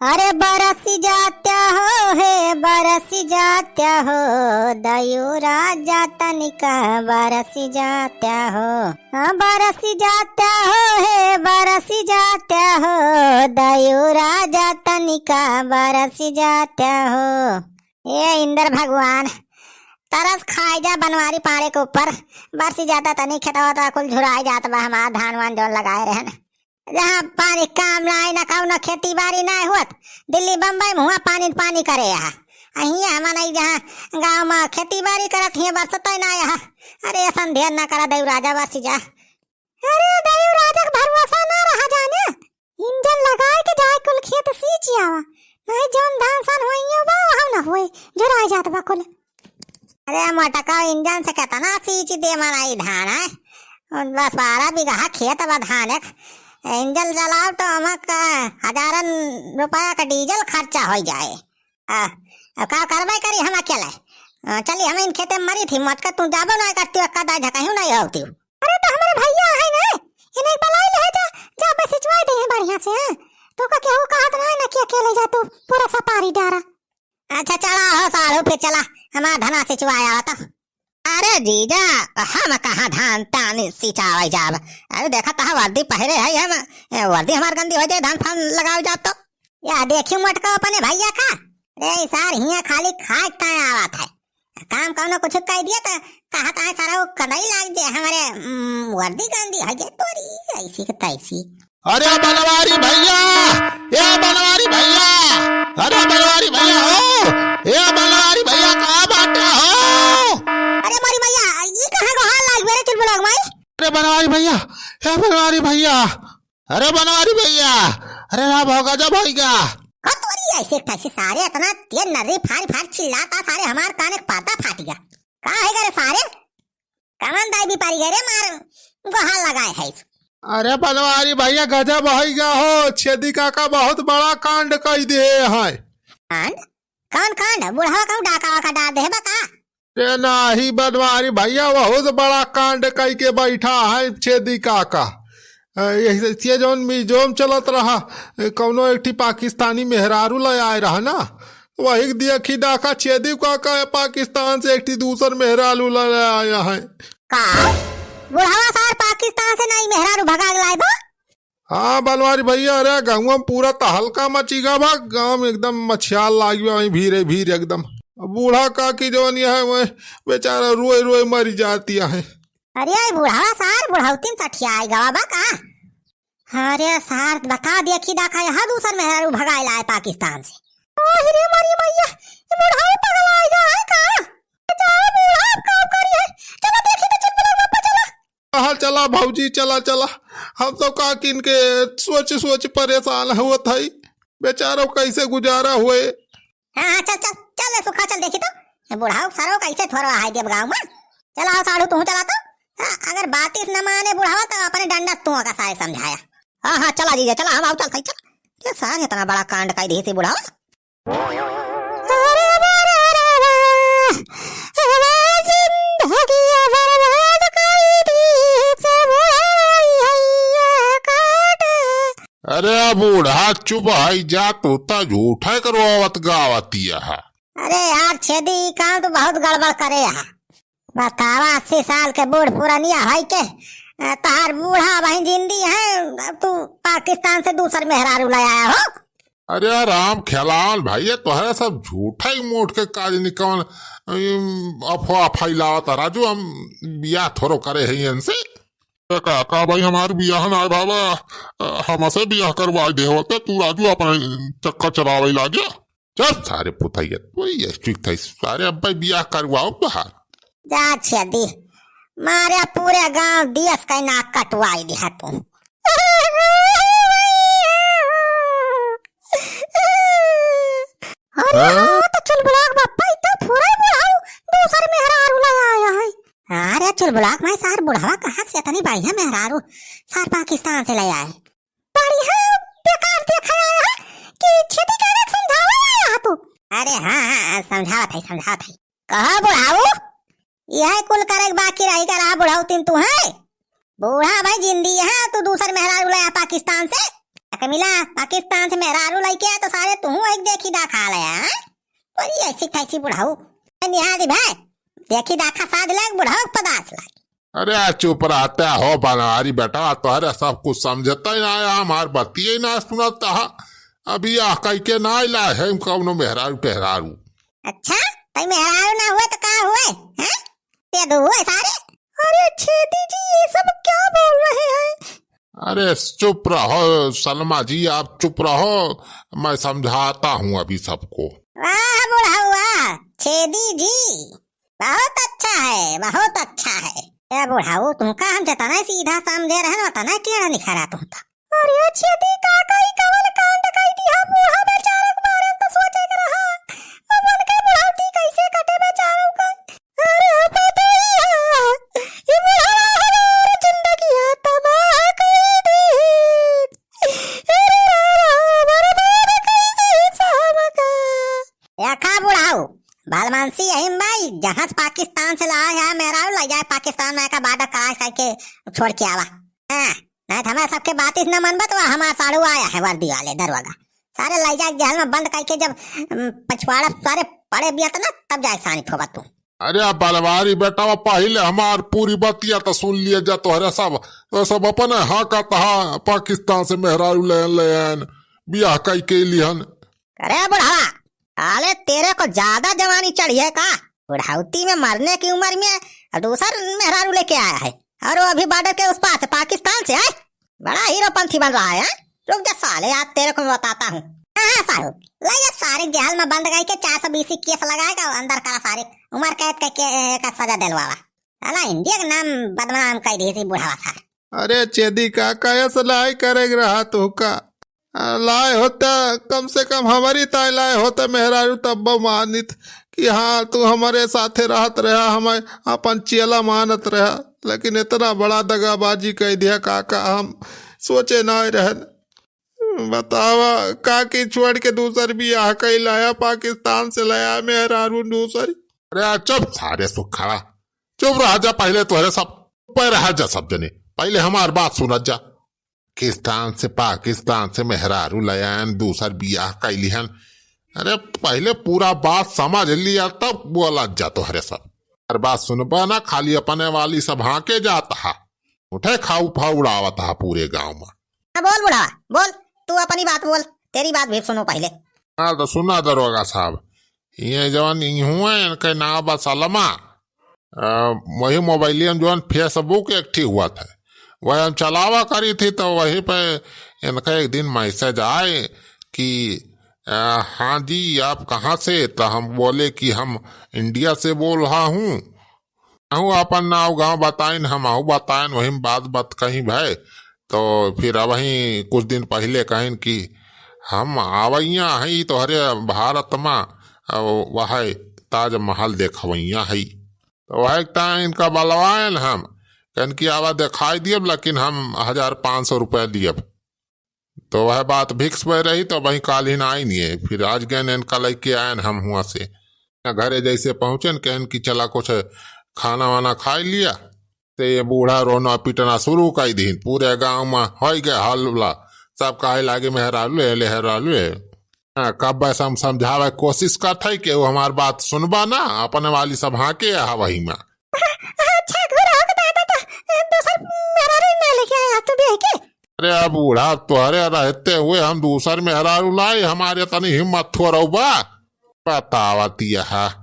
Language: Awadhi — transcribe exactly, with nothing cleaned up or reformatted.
अरे बरस जात्या हो, हे बरस जात्या हो, दयू राजा तनिका बरस जात्या हो। हाँ, बरस जात्या हो, हे बरस जात्या हो, दयू राजा तनिका बरस जात्या हो। ए इंद्र भगवान, तरस खाए जा बनवारी पाड़े के ऊपर, बरस जाता तनी खेतवा तो कुल झुराए जात बा हमार धान वान जौन लगाए रहन। जहाँ पानी काम ना आई, ना कौनो खेती बाड़ी ना होत, दिल्ली बम्बई में हुआ पानी पानी करे यहाँ। आ हियाँ हमन आई जहाँ गाँव में खेती बाड़ी करत हियाँ बरसत ही ना यहाँ। अरे ऐसन ध्यान ना करा दयू राजा बरस जा। अरे दयू राजा के भरोसा ना रहा जाने, इंजन लगाए के जाए कुल खेत सींच आवा, नहीं जौन धान सान होइयो बा वहाँ ना होए, झुराए जात बा कुल। अरे मोटका इंजन से केतना सींच दे मनाई धान है। बस बारह बीघा खेत बा धान एक। इंजन चलाओ तो हमक हजारन रुपया का डीजल खर्चा होइ जाए। आ, अब का करबे करी हम अकेले? आ, चली हम इन खेते में मरी थी, मोटका तू जाबो ना करती, का दाई झकाहू नहीं होती। अरे तो हमारे भैया है ना, इन्हें बुलाई ले जा, जा बस सिंचवाई दे बढ़िया से, हाँ? तो का केहू कहत ना है ना कि अकेले जा तू पूरा सपारी डारा। अच्छा चला हो साढ़ू, फिर चला, हमार धना सिंचवाए आवा तो। अरे जीजा, हम कहाँ धान तानी सिंचावे जाब? अरे देखा तहा वर्दी पहिरे है हम, ए, वर्दी हमार गंदी हो जाए, धान फान लगावे जाब तो। या देखी मोटका अपने भैया का। रे सार हियाँ खाली खाए ताए आवत है, काम कौनो कुछ कह दिया तो कहत है सारा वो कदई लाग जे हमारे, उम, वर्दी गंदी हो जाए तोरी, ऐसी के तैसी। अरे बनवारी भैया, ए बनवारी भैया, अरे बनवारी भैया हो, ए बनवारी भैया का बाटे हो? अरे मोरी भैया, ई कहाँ गोहार लाग मेरे चुलबुलाग माई? अरे बनवारी भैया, ए बनवारी भैया, अरे बनवारी भैया, अरे राम हो गजब होइगा। का तोरी ऐसे कैसे सारे इतना तेज नर्री फाड़ फाड़ चिल्लाता सारे हमार कान एक पाता फाट गया। का है रे सारे? कमन दाई भी पारी गए रे मार गोहार लगाए है। अरे बनवारी भैया गजब होइगा हो, छेदी काका बहुत बड़ा कांड कई दिए हैं। कांड? कौन कांड? बुढ़वा कहूँ डाका वाका डाल दे बा का? ए नाही बनवारी भैया, बहुत बड़ा कांड कई के बैठा है छेदी काका। अ, यही से, से जौन मिजो में चलत रहा, ए, कौनो एक ठी पाकिस्तानी मेहरारू ले आए रहा ना, वही देखी डाका छेदी काका पाकिस्तान से एक ठी दूसर मेहरारू ले आया है। का? बुढ़वा सार पाकिस्तान से नई मेहरारू भगा के लाए बा? हाँ बनवारी भैया, अरे गाँव में पूरा तहलका मची गा बा, गाँव में एकदम मछियाल लागी बा, वहीं भीरे भीरे एकदम। अब बूढ़ा काकी जवन ये है, वह बेचारा रोए रोए मरी जाती है। अरे बुढ़वा सार बुढ़ौती में सठियाए गवा बा का? अरे सार बता दिया कि डाका यहाँ दूसर मेहरारू भगाए लाए पाकिस्तान से। ओह रे मरी मैया, ये बुढ़ऊ पगलाए गया है का? जाओ बूढ़ा, अब काम करी है। चलो देखी तो चुलबुलाग बापा, चलो। हाँ, चला भौजी, चला, चला। हम तो का किन के सोच, सोच परेशान होत हई। बेचारो कैसे गुजारा हुए। हाँ, हाँ, चल, चल, चल रे सुखा, चल देखी तो। ये बुढ़ाऊ सारो कैसे थोरवा है देव गाँव में। चला हो साढ़ू, तू चला तो। हाँ, अगर बातिस न माने बुढ़ावा तो अपने डंडा तू का सारे समझाया। हाँ, हाँ, चला जीजा, चला, हम आओ, चल, चल। ये सारे इतना बड़ा कांड कर दी थी बुढ़ावा। अरे बाबा रे बाबा, हमार जिंदगी बर्बाद कर दी से बुढ़ाई हैया काट। अरे बूढ़ा चुप है जा, तू तो झूठा करवावत गावतिया है। अरे यार छेदी, ई काम तो बहुत गड़बड़ करे है। बतावा, अस्सी साल के बूढ़ पुरनिया है के, अ, तहार बूढ़ा बहिन जिंदी है, अब तू पाकिस्तान से दूसर मेहरारू ले आया हो। अरे राम खेलावन भाई, ये तोहरे सब झूठा ही मोट के काज निकवन, इम, अफवाह फैलावत है राजू, हम बियाह थोड़ो करे हैं इनसे। ए काका भाई, हमार बियाह ना बाबा, अ, हमसे बियाह करवा दे होते, तू राजू अपने चक्कर चलावे लागे। चल सारे पुतैया, तू ही ठीक था, सारे अब्बा बियाह करवाओ तोहार। जा छेदी, मारे पूरे गांव दियस का नाक कटवाई दिया तू। अरे हाँ? हाँ, तो चुलबुलाक बापा, इतना फुरा बुढ़ाऊ दूसर मेहरारू ले आया है। अरे चुलबुलाक, मैं सार बुढ़वा कहाँ से इतनी बढ़िया मेहरारू सार पाकिस्तान से ले आए? बढ़िया बेकार देखा आया है कि छेदी के आगे समझावा आया है तू। अरे हाँ, हाँ, समझावत है, समझावत है। कहो बुढ़ाऊ, यह कुल करे के बाकी रही का रहा बुढ़ऊ तीन तू है? बूढ़ा भाई जिंदी है, तू दूसर मेहरारू ले आ पाकिस्तान से। अके मिला, पाकिस्तान से मेहरारू लइके आ तो सारे तुहू एक देखी दाखा ले, हैं? अरे ऐसी कैसी बुढ़ऊ? ए निहारी भाई, देखी दाखा साध लाग, बुढ़ऊ पदास लाग। अरे चुप रहता हो बनवारी बेटा, तोहरे सब कुछ समझता ही ना आया, हमार बतिये ही ना सुनता है। अभी यह कह के ना लाए है कौनो मेहरारू टेहरारू। अच्छा, तई मेहरारू ना हुए तो का हुए, हैं? ते दो हुए सारे। अरे छेदी जी, ये सब क्या बोल रहे हैं? अरे चुप रहो सलमा जी, आप चुप रहो, मैं समझाता हूँ अभी सबको। वाह बुढ़ऊ वाह, छेदी जी, बहुत अच्छा है, बहुत अच्छा है। ए बुढ़ऊ, तुमका हम जतना सीधा समझे रहन, उतना टेढ़ा निखरा तुम तो। अरे छेदी काका, ई कवन कांड कई दिहा, बूढ़ा बेचारा के बारे में तो सोचे के रहा। अब उनके बुढ़ौती कैसे कटे बेचारा का? अरे पतोहिया, ई बुढ़वा हमार जिंदगिया तबाह कई दी। अरे राम, बर्बाद कई दी सबका। देखा बुढ़ऊ, भलमानसी यही में भाई, जहाज पाकिस्तान से लाए है मेहरारू, ले जाए पाकिस्तान में का बॉर्डर क्रॉस करके छोड़ के आवा। हाँ, नहीं तो हमारे सबके बात इस न मनबत हुआ, हमारा साढ़ू आया है वर्दी वाले दरोगा। सारे ले जाए जेल में बंद करके जब, अम, पछवाड़ा सारे पड़े बिया त ना, तब जाए सानी थोबा तू। अरे बलवारी बेटा, पहिले हमार पूरी बतिया तो सुन लिए जा, तोहरे सब, तो सब अपने हाँ कहता है, पाकिस्तान से मेहरारू ले, ले आन, बियाह कई के लिहन। अरे बुढ़वा, साले तेरे को ज्यादा जवानी चढ़ी है का? बुढ़ौती में मरने की उम्र में दूसर मेहरारू लेके आया है, और वो अभी बॉर्डर के उस पार से, पाकिस्तान से है। बड़ा हीरोपंथी बन रहा है, हैं? रुक जा साले, आज तेरे को मैं बताता हूँ। हाँ, हाँ, सारू, ले ये सारे जेल में बंद करके चार सौ बीसी केस लगाएगा, अंदर करा सारे, उम्र कैद करके, ए, का सजा दिलवावा। साला इंडिया के नाम बदनाम कर दी थी बुढ़ावा सारे। अरे छेदी काका, ऐसा नाहीं करे के रहा तोहका। आ, लाए होता, कम से कम हमारी ताई लाए होता मेहरारू, तब मानित कि हाँ, तू हमारे साथे रहत रहा, हमें अपन चेला मानत रहा। लेकिन इतना बड़ा दगाबाजी कई दिया काका, हम सोचे ना रहन। बतावा, काकी छोड़ के दूसर बियाह कई लाया, पाकिस्तान से लाया मेहरारू दूसरी। अरे चुप सारे सुखड़ा, चुप रह जा। पहिले तोहरे सब पे रह जा सब जने, पहिले हमार बात सुनत जा। पाकिस्तान से, पाकिस्तान से मेहरारू लयान, दूसर बियाह कई लिहन। अरे पहिले पूरा बात समझ लिया तब बोलत जा तोहरे सब। हर बात सुनबा ना, खाली अपने वाली सब हाँके जात हा। उठे खाऊ फाऊ उड़ावत हा पूरे गाँव में। हाँ, बोल बुढ़ा, बोल, तू अपनी बात बोल, तेरी बात भी सुनो पहिले। हाँ, तो सुना दरोगा साहब, ये जवन इहुए इनके नाव बा सलमा, अ, वही मोबाइलिया में जवन Facebook एक ठी हुआ था, वह हम चलावा करी थी, तो वही पे इनका एक दिन message आए कि, अ, "हाँ जी, आप कहाँ से?" तो हम बोले कि "हम इंडिया से बोल रहा हूँ।" अहू आपन नाव गाँव बताइन, हम अहू बताइन, वही में बात बात कहीं भय। तो फिर अबहीं कुछ दिन पहिले कहिन कि "हम आवइया हई तोहरे भारत मा, अउ वह ताजमहल देखवइया हई।" तो वह एक ताईं इनका बलवाएन हम, कहन कि "आवा देखाई दियब, लेकिन हम हजार पाँच सौ रुपया दियब।" तो वह बात fix भय रही, तो वही काल ही ना आई नहीं है। फिर आज गए इनका लेके आयन हम हुआ से। घरे जैसे पहुँचन, कहन कि "चला कुछ खाना वाना खाई लिया।" ते ये बूढ़ा रोना पीटना शुरू कर दीन। पूरे गाँव में होइ गए हल्ला, सब कहे लागे "मेहरारू ले, मेहरारू ले।" हाँ, कब बस हम समझावे कोशिश करत है कि वो हमार बात सुनबा ना, अपने वाली सब हाँके यहाँ वही में। अच्छा, घुरा के दादा तो दूसर मेहरारू ना लेके आया तू बियाह के? अरे अब बूढ़ा तोहरे रहते हुए हम दूसर मेहरारू लाई, हमारे तनी हिम्मत थोड़ा बा। बतावत यह।